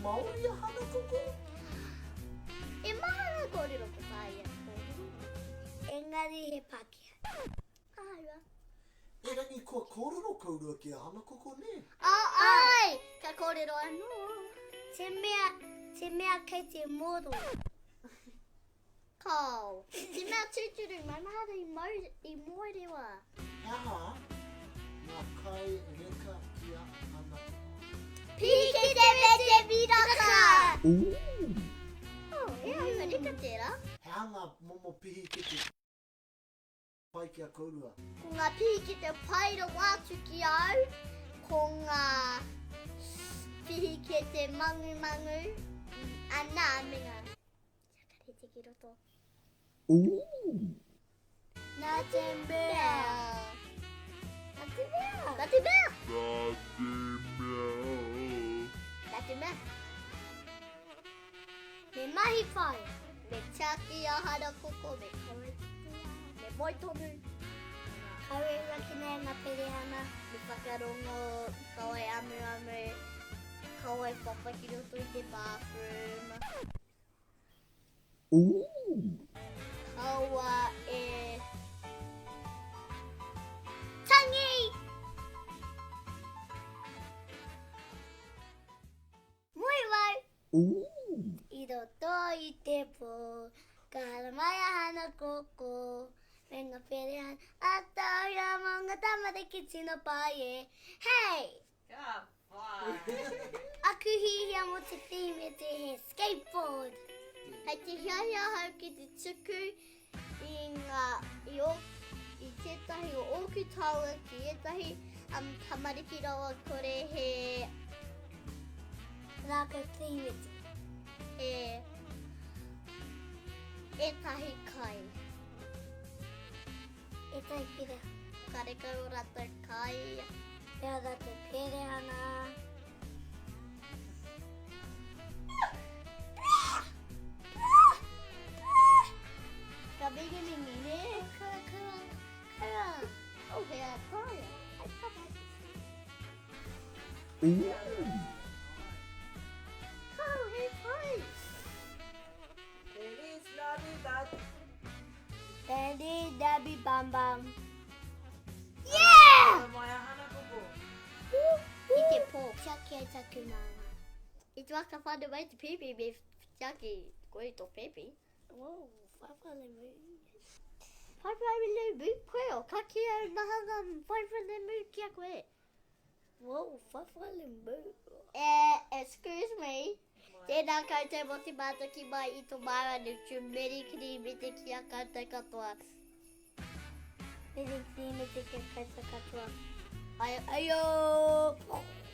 Māori a Hana Koko? E maha ngā kōrero ko tā ia kōrero. Engari he Pākehā. Āhua. Erangi kua kōrero kourua ki a Hana Koko, nē? Āe! Ka kōrero anō. Te mea, te mea kei te moro. Kāo. Te mea tūturu, maumahara i mau, i moerewa. He aha ngā kai reka ki a Hana Koko? Pīkete me te miraka! Ooh! Oh, he āhua reka tērā. He aha ngā momo pihikete pai ki a kourua? Ko ngā pihikete pai rawa atu ki a au, ko ngā pihikete mangumangu, ana, me ngā tiakarete ki roto. Ooh! Nā te mea. Nā te mea. Nā te mea. Nā te mea. Nā te mea. Me mahi whai, me tiaki a harakoko, me kawe ki te ao, me moe tonu. Kawe uakina e nga perehana. Me whakarongo, kawe amuamu, kawe papa ki roto i te bathroom. Ooh! Kaua e tangi! Moe wau! Ooh! I roto i te pō, ka haramai a Hana Koko, me ngā perehana ātaahua mō ngā tamariki tino pai e. Hei! Ka pai! Aku hiahia mō te Kirihimete he skateboard. Hei te hiahia ahau ki te tuku i ngā, i ō, i tētahi o ōku taonga ki ētahi um, tamariki rawa kore he rākau Kirihimete. He ētahi kai. Ētahi pire. Karekau o rātou kai. He ā rātou perehana. Ka mingimingi, nē? Kara, kara, kara. Oh, he ataia. Ai, papa. Ooh. Kāo, he pai. Feliz Navidad. Daddy, Debbie, Bam Bam. Yeah! Mai a Hana Koko. I te pō. Tiaki ai taku māmā. I te waka whānau mai te pēpi me tiaki koe i tō pēpi. Whoa, whaiwhai le mū. Whaiwhai le mū koe o ka ki au maha ngā whaiwhai le mū ki a koe. Whoa, whaiwhai le mū. Eh, excuse me. Tēnā koutou mō te mātaki mai i tō māua Nutri Merry Kirihimete ki a koutou katoa. Merry Kirihimete ki a koutou katoa. Aio. Aio!